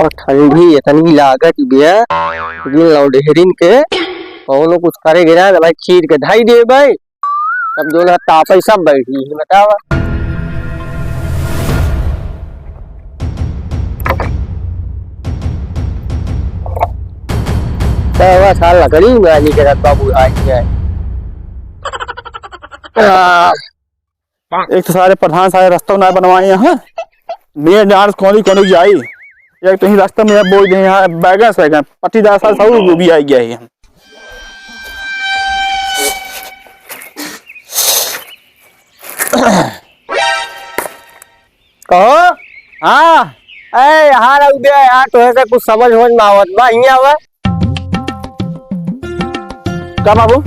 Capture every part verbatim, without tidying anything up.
ठंडी इतनी लागत बिया, बिन लौंडेहरिन के कौनो कुछ करे गिरा ना भाई, चीर के धई दे भाई। तब दोनों तापे सब बैठी है, बतावा। तब साल लकड़ी में नहीं करत बाबू, आज के। आ, एक तो सारे प्रधान सारे रास्ता ना बनवाए हैं, मेन डांस कोनी कोनी जाई। एक तो ही रास्ता में बोल दे यहाँ बैगन सैगन, पट्टीदार सारे सब भी आ गया है। कहो? हाँ। ए, यहाँ रख दे यार, तोहे से कुछ समझ समझ में आवत बा, हियाँ आवा। का बाबू?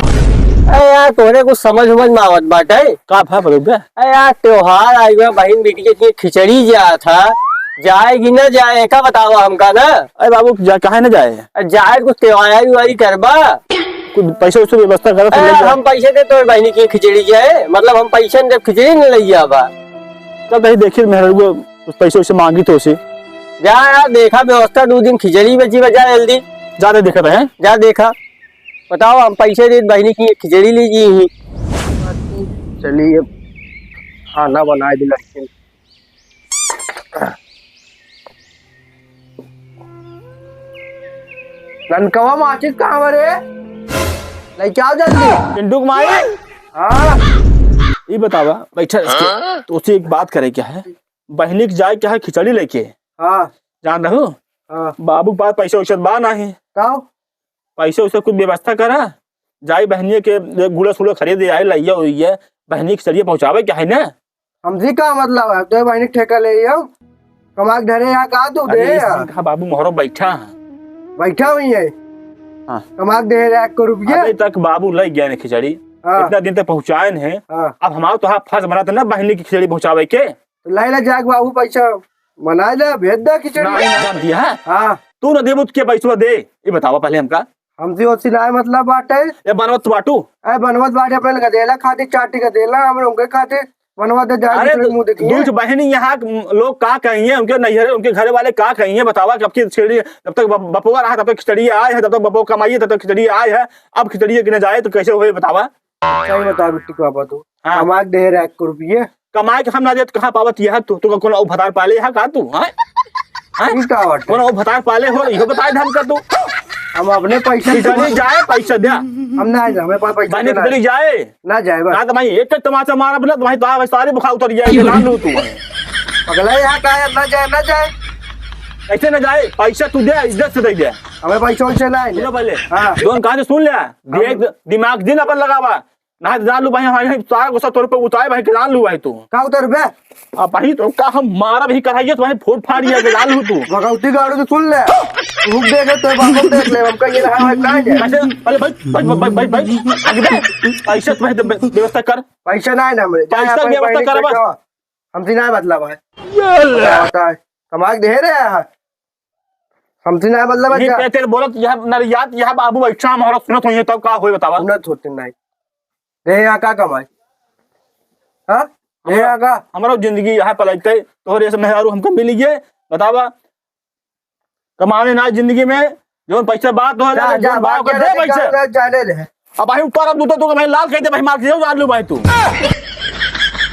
ए यार, तोहरे कुछ समझ समझ में आवत बाटे? का भा बोलू बे? ए यार, त्योहार आई बा, बहिन बिटिया के खिचड़ी जात ह, जाए कि ना जाए, एका बतावा हमका ना। अरे बाबू, जा, काहे ना जाए? जाए कुछ त्योहारी उहारी करबा। कुछ पैसा वैसा व्यवस्था करत ए, हम पैसे दे तोर बहिनी की खिचड़ी के, मतलब हम पैसे देब खिचड़ी न लइया बा। चल तही देखी मेहररुआ कुछ पैसे वैसे मांगी तो उसे। जा यार देखा व्यवस्था, दो दिन खिचड़ी बची बा, जा जल्दी। जा दे देखत है। जा देखा। बताओ हम पैसे दे बहिनी की खिचड़ी ली जी ही। चलिए खाना बनाए दिला। ननकवा माचिस कहाँ बा रे? लइके आओ जल्दी। चिंटू के माई। हाँ। ई बतावा, बैठा रह के। हाँ। तो उसे एक बात करे क्या है? बहिनी के जाए क्या है खिचड़ी लेके? हाँ। जान रहू? हाँ। बाबू के पास पैसा वैसा बा नाही। का? पैसा वैसा कुछ व्यवस्था करा। जाई बहिनी के गुड़ा सुड़ा खरीदे आई, लइया उइया, बहिनी के खिचड़िया पहुँचावे क्या है ना? हमसे का मतलब है? तो बहिनी ठेका ले आओ। कमा के धरे यहाँ का तू अरे दे ये यार। सिंह का बाबू मोहरो बैठा है। बैठा हुई है। हाँ। कमा के दे रहा एक रुपया। अबे तक बाबू लइ गया ने खिचड़ी। हाँ। इतना दिन तक पहुँचाए ने। हाँ। अब हमारा तो हाँ फर्ज बना था ना बहिनी की खिचड़ी पहुँचावे के। तो लाई ला जाके बाबू पैसा बनाए ले, भेज दे खिचड़ी। ना, ना, जान दिया है। हाँ। तू ना देबू तो के पैसवा दे? ये बतावा पहले हमका। हमसे ओसी ना मतलब बाटे। ए बनवत बाटू। ए बनवत बाटे अपने गदेला खातिर, चाटी गदेला, हम उनके खातिर बनवा दे जाए, अरे दूसरे के मुंह देखिए। दूज बहिनी यहाँ के लोग का कहिए, उनके नैहरे, उनके घरे वाले का कहिए, बतावा। कब की खिचड़ी, जब तक बप-, बपवा रहा, तब तक खिचड़ी आए है, जब तक बपवा कमाइए, तब तक खिचड़ी आए है। अब खिचड़ी के न जाए, तो कैसे होए, बतावा? सही बता बिट्टू का बात हो। हाँ। कमा के दे रहा एक रुपये। कमाए के हम ना देत, कहाँ पावत यह तू? तू का कोनो भतार पाले है का तू? हाँ? हाँ? ई का बात है? कोनो भतार पाले हो, इहो बताए ढंग का तू। हम अपने पैसे से खिचड़ी जाए, पैसा दे। हम ना आए, हमें पास पैसा बहनी देना है। खिचड़ी जाए। ना जाए बस। ना तो भाई एक तमाचा मारब ना, तो भाई तो सारी बुखार उतर जाए, जान लो तू। पगला यहाँ का है, ना जाए, ना जाए। कैसे ना जाए? पैसा तू दे, इज्जत से दे दे। हमें पैसा वैसे ना है। सुनो पहले। हाँ। दोन कान से सुन ले। हम दे-, दिमाग दिन अपन लगावा। ना जान लू भाई, हमारे सारा गुस्सा तोर पे उतारे भाई, के जान लू भाई तू। का उतर बे? अब भाई तो का हम मारा भी कराइए तो भाई फोड़ फाड़ दिया के जान लू तू। भगवती गाड़ू तो सुन ले। रुक दे के तो बाप देख ले, हमका ये रहा है, कहाँ गया? कैसे? पहले भाई, भाई, भाई, भाई, भाई, भाई, आगे बे। पैसा तो भाई दे-, व्यवस्था कर। पैसा ना है ना हमरे। पैसा की व्यवस्था कर बस। हमसे ना मतलब है। ये ले। क्या होता है? कमा के दे रहे हैं। हमसे ना मतलब है ये क्या? तेरे बोलत यह नरियात यह बाबू बैठा हम हमारा सुनत होइए तब का होई बतावा? सुनत होते नहीं। दे यहाँ का कमाई? हाँ? दे यहाँ का? हमारा जिंदगी यहाँ पलटते तोहरे से मेहरारू हमको मिल गए, बतावा। कमाने ना जिंदगी में, जो पैसा बात हो जा, जा, जा, भाव कर दे पैसे। जा, जाने दे। अब भाई ऊपर अब तू तो, तू भाई लाल कह दे भाई, मार के जान लू भाई तू।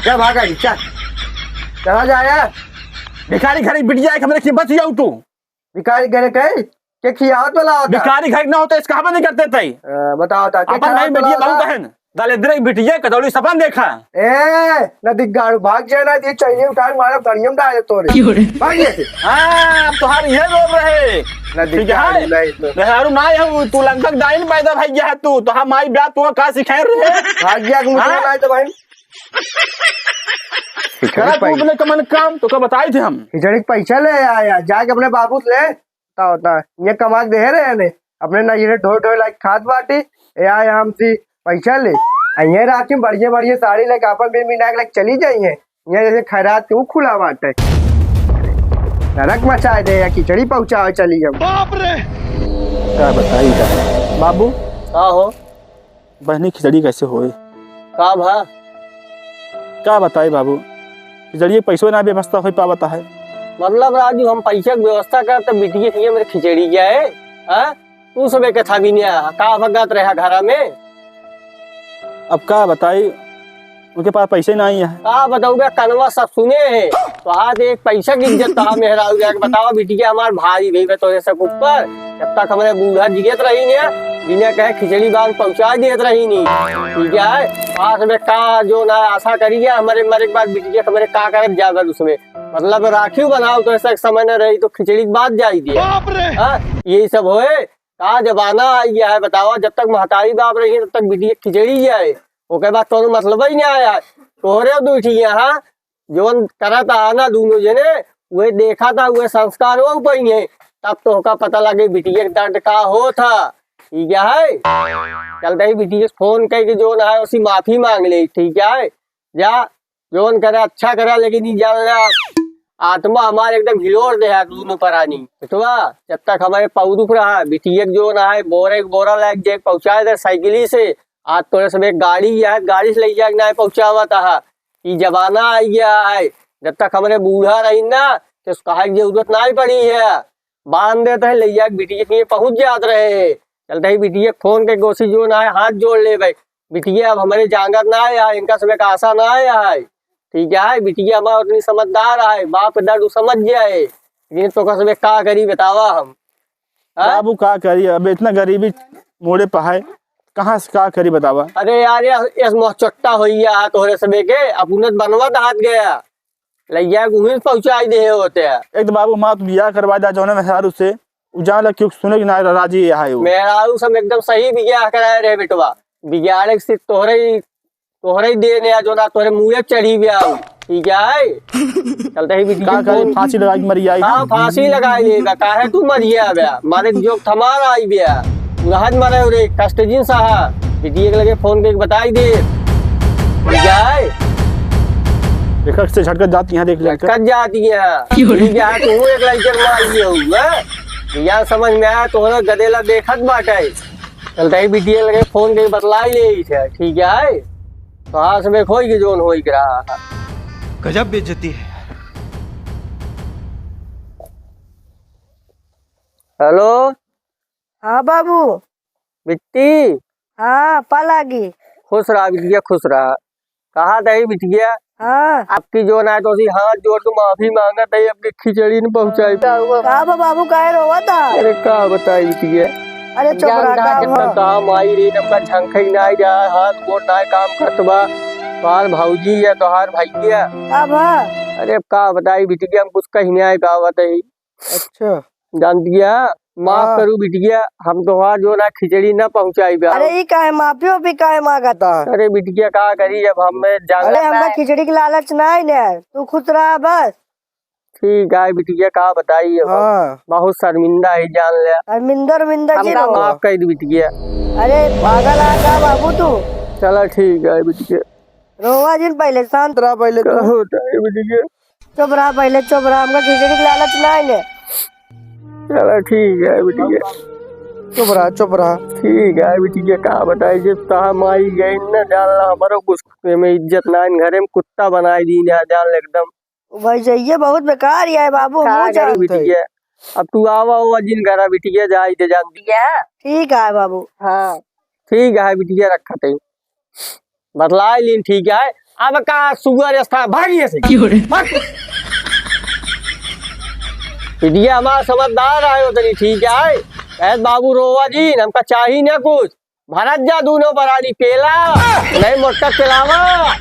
क्या भागा जी, क्या? चला जा यार। भिखारी घर बिटिया एक हमरे की बच जाऊ तू। भिखारी घर के? के खियावत वाला होता? भिखारी घर ना होता, इसका हम नहीं करते थे। अ, बताओ ता, के अपन खियावत नहीं वाला बेटिया होता? बहुत है। दलिद्र की बिटिया कचौड़ी सपन देखा। ए, नदी गाड़ू भाग जाए ना, ये चाहिए उठा के मारा, बढ़िया में डाले तोरे। क्यों रे? भाग ये से। हाँ, अब तोहार ये रोग रहे। नदी ठीक है? गाड़ू नहीं तो। मेहरारू ना है, तू लंका डाइन पैदा भाई गया है तू, तो हम आई ब्याह तू का सिखाए रहे? भाग गया कि मुझे हाँ? ना आए तो भाई। करा तू अपने कमन काम, तो का बताई थे हम? खिचड़ी के पैसा ले आया, जाके अपने बाबू से ले। होता, होता। ये कमा के दे रहे हैं ने। अपने ना ये ढोए ढोए लाइक खात बाटी। ए आए हमसे पैसा ले। आ ये रात में बढ़िया बढ़िया साड़ी लेके अपन बिन बिना के चली जाइए। ये जैसे खैरात के ऊ खुला बाटे। नरक मचाए दे या खिचड़ी पहुंचावे चली हम। बाप रे। का बताई का? बाबू। का हो? बहनी खिचड़ी कैसे होए? का भा? का बताई बाबू, खिचड़ी के पैसो ना व्यवस्था हो पावत है। मतलब राजू, हम पैसा के व्यवस्था करत बिटिया के लिए मेरे खिचड़ी जाए, हाँ? तू सबे के था भी नहीं आया, का भगत रहा घरा में? अब का बताई, उनके पास पैसे नाहीं है। का बताऊँ बे, कनवा सब सुने हैं। तो आज एक पैसा की इज्जत कहाँ मेहरारू जाके बतावा, बिटिया हमार भारी भई बे तोरे सब ऊपर। जब तक हमरे बूढ़ा जियत रही ने, बिना कहे खिचड़ी बांध पहुँचा देत रही नी। ठीक है, पास में का जो ना आशा करी है, हमरे मरे के बाद बिटिया के हमरे का करत जाए उसमें। मतलब राखी बनाओ तो ऐसा समय न रही तो खिचड़ी के बाद जाई दिए। बाप रे! हाँ, यही सब होए। का जमाना आ गया है बतावा, जब तक महतारी बाप रही है, तब तक बिटिया खिचड़ी जाए, ओके बाद कोनो मतलब ही नहीं आया। तोहरे दुई ठिया, हाँ, जवन करत आना दोनों जने, वही देखा था, वही संस्कार हो पाई है, तब तो ओका पता लगे बिटिया के दर्द का हो था। ठीक है, चलते ही बिटिया के फोन करके जो ना है, उसी माफी मांग ले। ठीक है, जा, जौन करे अच्छा करे, लेकिन ई जान ले, आत्मा हमार एकदम हिलोर दे है दोनों परानी। बेटवा, जब तक हमारे पौरुख रहा, बिटिया के जौन है, बोरे के बोरा लायक जे पहुँचाए दे साइकिली से, आज तोरे सब एक गाड़ी है, गाड़ी से ले जाके ना पहुँचावत है। ई जमाना आ गया है, जब तक हमारे बूढ़ा रही ना, तो कहे की जरूरत ना पड़ी है। बांध देत है, लइया के बिटिया के पहुँच जात रहे। चलते ही बिटिया के फोन के गोसी जो ना है, हाथ जोड़ ले भाई। बिटिया अब हमरे जांगर ना आया है, इनका समय का आशा ना आया है। ठीक है, बिटिया हमार उतनी समझदार है, बाप के दर्द उ समझ जाए। लेकिन तो का समय का करी बतावा हम? हाँ? बाबू का करी, अब इतना गरीबी मोड़े पे है, कहाँ से का करी बतावा? अरे यार, ये, ये मोह चट्टा होइया तोहरे सबे के, अपुनत बनवा त हाथ गया। लइया के उहीं पहुँचाई दे होते हैं। एक तो बाबू, हमार तू बियाह करवा दा जौने मेहरारू से, उ जान ला क्यों सुने कि ना राजी है वो। मेहरारू से हम एकदम सही बियाह कराए रहे बेटवा। बिगाड़े से तोहरे ही, तोहरे ही देन है जो ना तोहरे मुँहे चढ़ी ब्याह। ठीक है? चलते ही बिटिया का करी, फोन। फांसी लगा के मरी आई हाँ, ना। फांसी लगाए ले बा, काहे तू मरिया बे? मारे जो थमार आई बे। उलहन मारे रे, कष्ट जिन सहा। बिटिया के लगे फोन करके बताई दे। ठीक है? देखा से झटकत जाती है, देख ले। झटकत जाती है। क्यों रे? ठीक है, तू एक लड़के मार दिए हो, हैं? या समझ में आया, तोहरा गदेला देखत बाटे। चलते ही बिटिया लगे फोन करके बतलाई ले ही थे, ठीक है? तो आज में खोई के जोन होई के रहा। गजब बेइज्जती है यार। हेलो। हाँ बाबू। बिट्टी। हाँ, पा लागी। खुश रहा बिटिया, खुश रहा। कहा तही बिटिया? हाँ। आपकी जो ना तो सी हाथ जोड़ के माफी मांगत है, आपकी खिचड़ी न पहुँचाई। का हुआ? का बा बाबू, काहे रोवत है? अरे का बताई बिटिया? अरे चुप रहा, जान का का हुआ? कितना काम आई रे, नमका झंखई ना जा, हाथ गोड़ ना काम करत बा। तोहार भौजी या तोहार भैया। का बा? अरे अब का बताई बिटिया, हम कुछ कही नहीं पावत है। अच्छा। जान दिया, माफ हाँ। करू बिटिया, हम तोहार जो ना खिचड़ी ना पहुँचाई बे। अरे ई काहे माफी ओफी काहे मांगता? अरे बिटिया का करी, अब हमें जान अरे हमका खिचड़ी के लालच ना है ने, तू खुश रहा बस। ठीक है बिटिया, का बताई अब हम। हाँ। बहुत शर्मिंदा है जान ले। शर्मिंदा, शर्मिंदा जी हमका रहो। माफ कर दी बिटिया। अरे पागल आ का बाबू तू? चला ठीक है बिटिया। रोवा जिन पहले, शांत रहा पहले तू। का बताई बिटिया? चुप रहा पहले, चुप रहा, हमका खिचड़ी के लालच ना है ने। चला ठीक है बिटिया। चुप रहा, चुप रहा। ठीक है बिटिया, का बताई, जब तहा माई गई न जान ला, हमारो कुछ में इज्जत ना है, घरे में कुत्ता बनाई दी ना जान ले एकदम। भाई जाइए, बहुत बेकार ही है बाबू, का हम करी जानते हैं। बिटिया, अब तू आवा हुआ जिन घरा बिटिया जाई दे जान दिया। ठीक है बाबू। हाँ। ठीक है बिटिया, रखत है। बतलाए लीन, ठीक है। अब का सुअर स्थान भागिए से। क्यों रे? भाग। बिटिया हमार समझदार आयो तनी, ठीक है। कहत बाबू रोवा जी, हमका चाही ना कुछ। भरत जा दूनो परानी पेला, नहीं मोटका पेलावा।